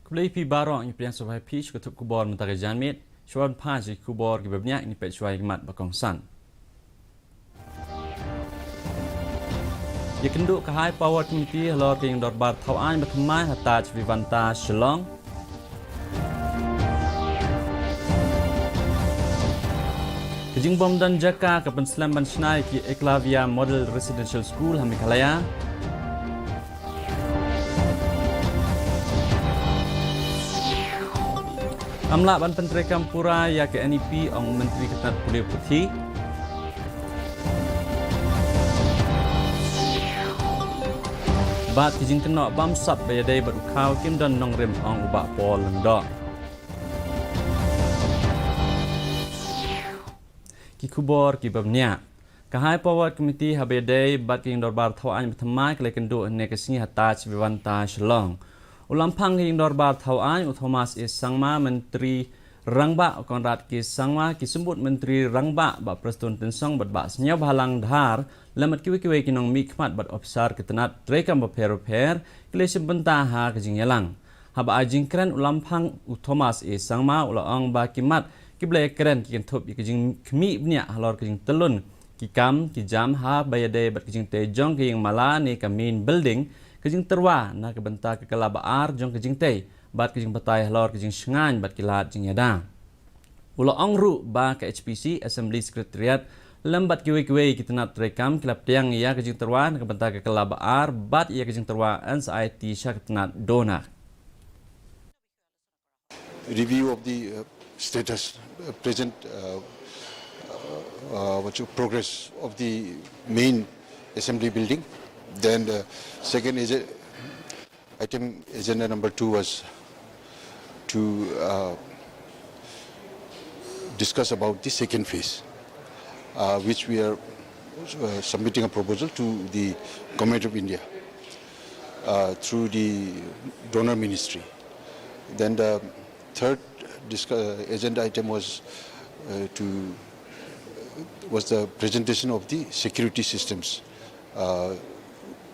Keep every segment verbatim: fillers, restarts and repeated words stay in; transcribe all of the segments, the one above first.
Khublei phi baroh, ngi pdiang sngewbha ïa phi sha ka tnat khubor mynta ka janmiet. Shuwa ban phai sha ki khubor kiba bniah, ngin peit shuwa ïa ki mat ba kongsan. Ïakynduh ka High Power Committee halor ka ïing dorbar thaw aiñ ba thymmai ha Taj Vivanta Shillong. Ka jingbym don jaka ka pynslem ban shna ïa ki Eklavya Model Residential School ha Meghalaya. Ym lah ban pyntreikam pura ïa ka N E P, ong Myntri ka tnat pule puthi. Bad ki jingkynnoh bamsap ba ïadei bad u khaw kim don nongrim, ong u Bah Paul Lyngdoh. Ki khubor kiba bniah. Ka High Power Committee haba ïadei bad ka ïing dorbar thaw aiñ ba thymmai ka la ïakynduh hynne ka sngi ha Taj Vivanta Shillong. U Lamphang ka ïing dorbar thaw aiñ, u Thomas A Sangma, Myntri Rangbah u Conrad K Sangma, ki Symbud Myntri Rangbah Bah Prestone Tynsong bad Bah Sniawbhalang Dhar, lem bad kiwei kiwei ki nongmihkhmat bad ophisar ki tnat treikam bapher bapher, ki la shim bynta ha ka jingïalang. Haba ai jingkren, u Lamphang u Thomas A Sangma u la ong ba ki mat kiba la ïakren ki kynthup ïa ka jingkhmih bniah halor ka jingtyllun ki kam ki jam haba ïadei bad ka jingtei jong ka ïing mala ne ka main building, ka jingtyrwa na ka bynta ka kylla ba ar jong ka jingtei, bad ka jingbatai halor ka jingshngaiñ bad ki lad jingïada. U la ong ruh ba ka H P C Assembly Secretariat lem bad kiwei kiwei ki tnat treikam ki la pdiang ïa ka jingtyrwa na ka bynta ka kylla ba ar bad ïa ka jingtyrwa N C I T sha ka tnat DoNER. Review of the, uh, status, uh, present, uh, uh, what you, progress of the main assembly building. Then the second is a, item agenda number two was to, uh, discuss about the second phase, uh, which we are, uh, submitting a proposal to the Government of India, uh, through the DoNER ministry. Then the third discu-, agenda item was, uh, to, was the presentation of the security systems, uh,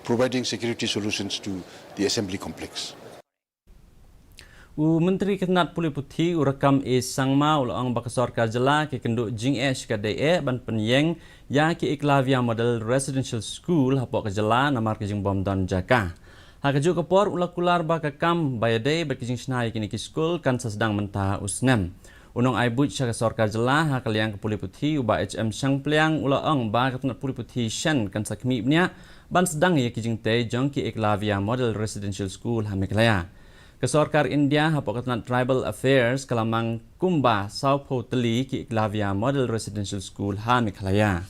providing security solutions to the assembly complex. U Myntri ka tnat pule puthi, u Rakkam A Sangma, u la ong ba ka sorkar jylla ka ïakynduh jingeh shikatdei eh ban pynïeng ïa ki Eklavya Model Residential School hapoh ka jylla namar ka jingbym don jaka. Ha kajuh ka por u la kular ba ka kam ba ïadei bad ka jingshna ïa kine ki skul kan sa sdang mynta u snem. U nongai buit sha ka sorkar jylla ha ka liang ka pule puthi, u Bah H M Shangpliang, u la ong ba ka tnat pule puthi shen kan sa khmih bniah ban sdang ïa ki jingtei jong ki Eklavya Model Residential School ha Meghalaya. Ka sorkar India hapoh ka tnat Tribal Affairs ka la mang kumba sawphew tylli ki Eklavya Model Residential School ha Meghalaya.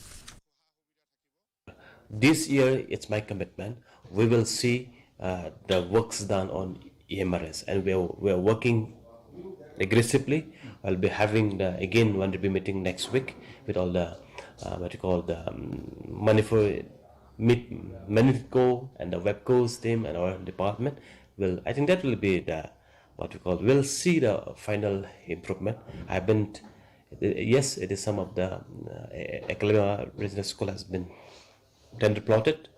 This year, it's my commitment. We will see, uh, the works done on E M R S, and we are, we are working aggressively. I'll be having the, again, one review meeting next week with all the, uh, what you call the, um, Manipur, Mit-, Manipur and the Webco's team and our department. Will, I think that will be the, what we call, we'll see the final improvement. I haven't, yes, it is some of the, uh, Eklavya Regional School has been tender plotted,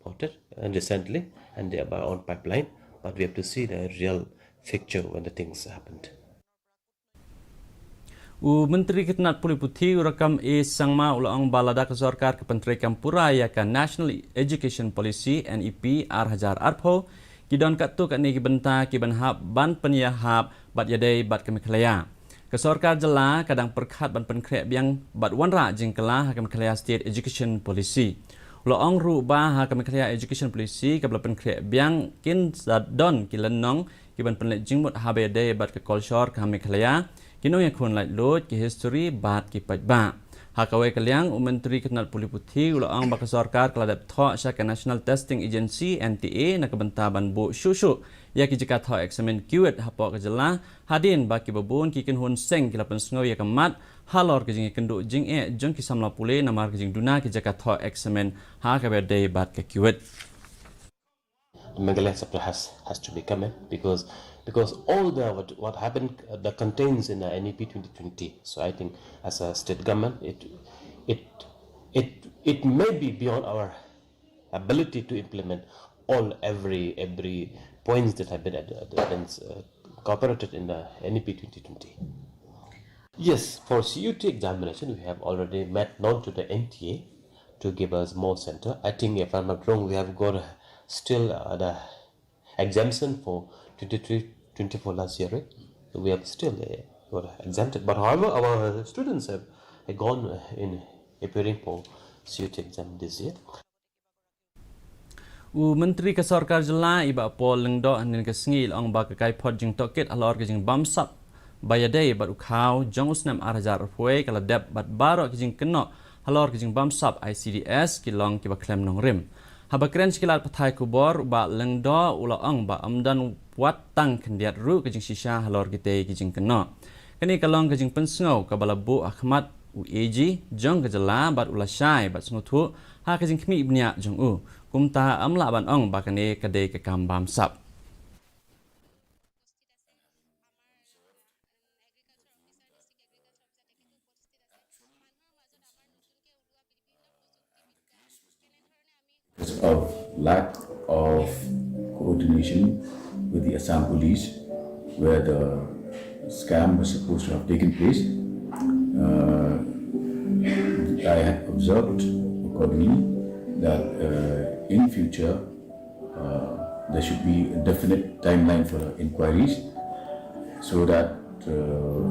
plotted, and recently, and they are on pipeline, but we have to see the real picture when the things happened. U Myntri ka tnat pule puthi, u Rakkam A Sangma, u la ong ba lada ka sorkar ka pyntreikam pura ïa ka National Education Policy, N E P, ar hajar arphew, ki don katto katne ki bynta kiban hap ban pynïahap bad ïadei bad ka Meghalaya. Ka sorkar jylla ka dang pyrkhat ban pynkhreh biang bad wanrah jingkylla ha ka Meghalaya State Education Policy. U la ong ruh ba ha ka Meghalaya Education Policy kaba la pynkhreh biang kin sa don ki lynnong kiban pynleit jingmut haba ïadei bad ka kolshor ka ha Meghalaya, ki nongïakhun laitluid, ki history bad ki paidbah. Ha kawei ka liang, u Myntri ka tnat pule puthi u la ong ba ka sorkar ka la dep thoh sha ka National Testing Agency, N T A, na ka bynta ban buh shuh shuh ïa ki jaka thoh eksamin KUET hapoh ka jylla, hadien ba kiba bun ki kynhun seng ki la pynsngew ïa ka mat halor ka jingïakynduh jingeh jong ki samla pule namar ka jingduna ki jaka thoh eksamin ha kaba ïadei bad ka KUET. Meghalaya chapter has, has to be come in because, because all the, what, what happened, uh, the contains in the N E P twenty twenty. So I think as a state government, it, it, it, it may be beyond our ability to implement all, every, every points that have been ad-, ad-, advanced, uh, incorporated in the N E P twenty twenty. Yes, for C U T examination, we have already made known to the N T A to give us more center. I think, if I'm not wrong, we have got, uh, still, uh, the exemption for twenty-three twenty-four last year, right? So we have still, uh, got exempted. But however, our students have, uh, gone, uh, in appearing for C U T exam this year. U Myntri ka Sorkar Jylla i Bah Paul Lyngdoh hynnin ka sngi i la ong ba ka kaiphod jingtohkit halor ka jingbamsap ba ïadei bad u khaw jong u snem ar hajar arphew wei ka la dep bad baroh ki jingkynnoh halor ka jingbamsap I C D S ki long kiba khlem nongrim. Haba kren sha ki lad pathai khubor, u Bah Lyngdoh u la ong ba ym don wat tang khyndiat ruh ka jingshisha halor kitei ki jingkynnoh. Kane ka long ka jingpynsngew kaba la buh ha khmat u A G jong ka jylla bad u la shai bad sngewthuh ha ka jingkhmih bniah jong u. Kumta ym lah ban ong ba kane ka dei ka kam bamsap. Because of lack of coordination with the Assam police, where the scam was supposed to have taken place. Uh, I had observed accordingly that, uh, in future, uh, there should be a definite timeline for inquiries so that, uh,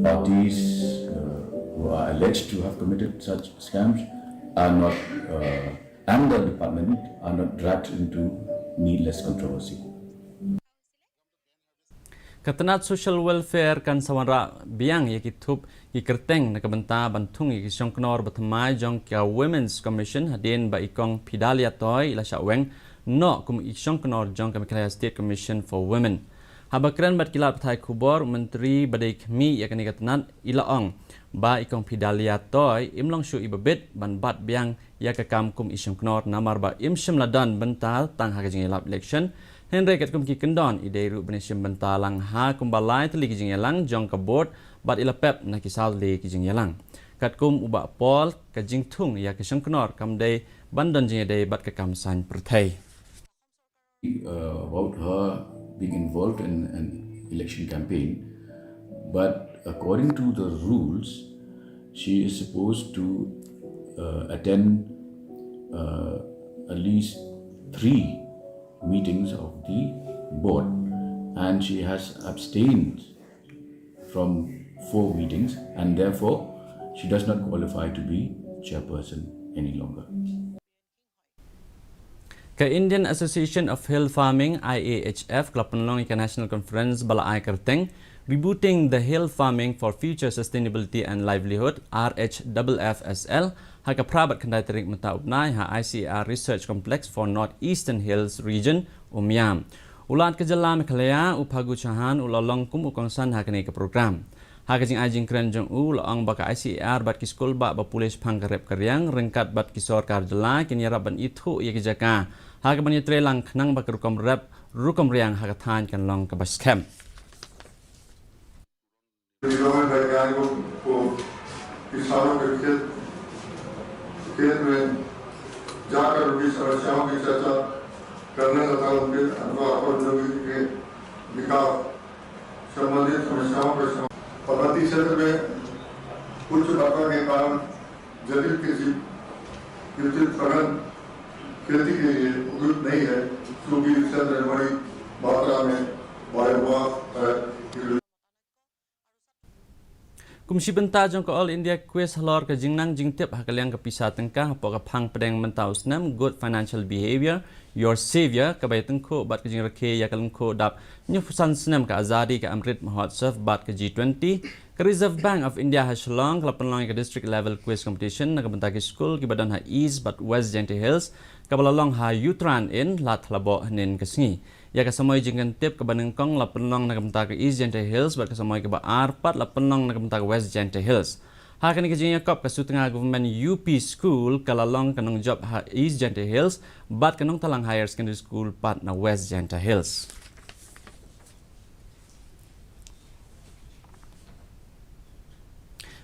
parties, uh, who are alleged to have committed such scams are not, uh, and the department are not dragged into needless controversy. Ka tnat Social Welfare kan sa wanrah biang ïa ki thup ki kyrteng na ka bynta ban thung ïa ki shongknor ba thymmai jong ka Women's Commission hadien ba i Kong Phedalia Toy i la shah weng noh kum i shongknor jong ka Meghalaya State Commission for Women. Haba kren bad ki lad pathai khubor, u Myntri ba dei khmih ïa kane ka tnat i la ong ba i Kong Phedalia Toy im long shuh iba bit ban bat biang ïa ka kam kum i shongknor namar ba im shym la don bynta tang ha ka jingïalap election. Hynrei katkum ki kyndon, i dei ruh ban ïashim bynta lang ha kumba lai tylli ki jingïalang jong ka board bad i la pep na ki saw tylli ki jingïalang. Katkum u Bah Paul, ka jingthung ïa ka shongknor kam dei ban don jingïadei bad ka kam saiñ pyrthei. Uh, about her being involved in an election campaign, but according to the rules, she is supposed to, uh, attend, uh, at least three meetings of the board, and she has abstained from four meetings, and therefore she does not qualify to be chairperson any longer. Ka Indian Association of Hill Farming, I A H F, ka la pynlong ïa ka National Conference ba la ai kyrteng Rebooting the Hill Farming for Future Sustainability and Livelihood, R H F F S L, ha ka phra bad khyndai tarik mynta u bnai ha I C A R Research Complex for North Eastern Hills Region, Umiam. U Lat ka jylla Meghalaya, u Phagu Chauhan, u la long kum u kongsan ha kane ka program. Ha ka jingai jingkren jong u, u la ong ba ka I C A R bad ki skul bah ba pule shaphang ka rep ka riang ryngkat bad ki sorkar jylla kin ïarap ban ithuh ïa ki jaka ha kaban ïatrei lang khnang ba ka rukom rep rukom riang ha ka thaiñ kan long kaba skhem. निगम वैज्ञानिकों को किसानों के खेत, खेत में जाकर उनकी समस्याओं की चर्चा करने तथा उनके अथवा प्रौद्योगिकी के विकास संबंधित समस्याओं के समाधान। पर्वतीय क्षेत्र में उच्च वर्षा के कारण जटिल कृषि, कृषि उत्खनन खेती के लिए उपयुक्त नहीं है, क्योंकि इस क्षेत्र में बड़ी मात्रा में बायोमास है। Kum shi bynta jong ka All India Quiz halor ka jingnang jingtip ha ka liang ka pisa tyngka hapoh ka phang pdeng mynta u snem, Good Financial Behaviour, Your Saviour, kaba ïatyngkhuh bad ka jingrakhe ïa ka lyngkhuh dap hynñiewphew san snem ka Azadi, ka Amrit Mahotsav bad ka G twenty. Ka Reserve Bank of India ha Shillong ka la pynlong ïa ka District Level Quiz Competition na ka bynta ki skul kiba don ha East bad West Jaintia Hills, kaba la long ha Yutran Inn, Ladthadlaboh, hynnin ka sngi. Ïa ka samoi jingkyntip kaba nyngkong la pynlong na ka bynta ka East Jaintia Hills bad ka samoi kaba ar pat la pynlong na ka bynta ka West Jaintia Hills. Ha kane ka jingïakop, ka Sutnga Government U P School ka la long ka nongjop ha East Jaintia Hills bad ka Nongtalang Higher Secondary School pat na West Jaintia Hills.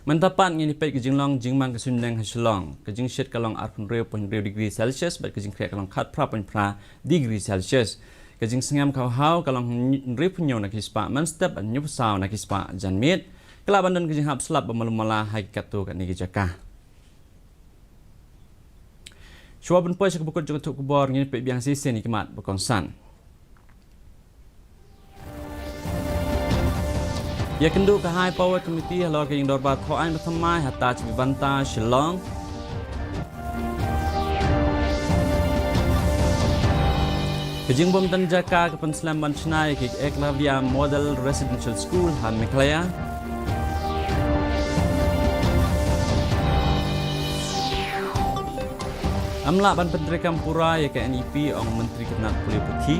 Mynta pat ngin ïa peit ka jinglong jingman ka suiñbneng ha Shillong. Ka jingshit ka long arphew hynriew point hynriew degree Celsius bad ka jingkhreh ka long khatphra point phra degree Celsius. Ka jingsngem khawhaw ka long hynriewphew na ki spah mynstep bad hynñiewphew saw na ki spah janmiet. Ka lah ban don ka jinghap slap ba malu mala ha ki katto katne ki jaka. Shuwa ban poi sha ka bakut jong ka thup khubor, ngin peit biang shisien ïa ki mat ba kongsan. Ïakynduh ka High Power Committee halor ka ïing dorbar thoh aiñ ba thymmai ha Taj Vivanta, Shillong. Ka jingbym don jaka ka pynslem ban shna ïa ka Eklavya Model Residential School ha Meghalaya. Ym lah ban pyntreikam pura ïa ka N E P, ong Myntri ka tnat pule puthi.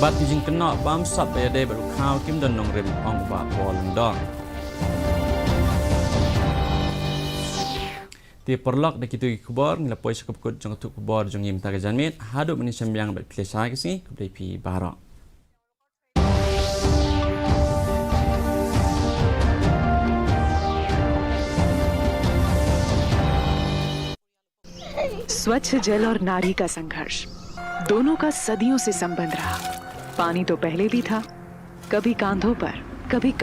Bad ki jingkynnoh bamsap ba ïadei bad u khaw kim don nongrim, ong u Bah Paul Lyngdoh. Te paralok, da kito ki khubor ngi la poi sha ka bakut jong ka thup khubor jong ngi mynta ka janmiet. Haduh ban ïashem biang bad phi lashai ka sngi, khublei phi baroh. स्वच्छ जल और नारी का संघर्ष, दोनों का सदियों से संबंध रहा। पानी तो पहले भी था, कभी कांधों पर, कभी कमर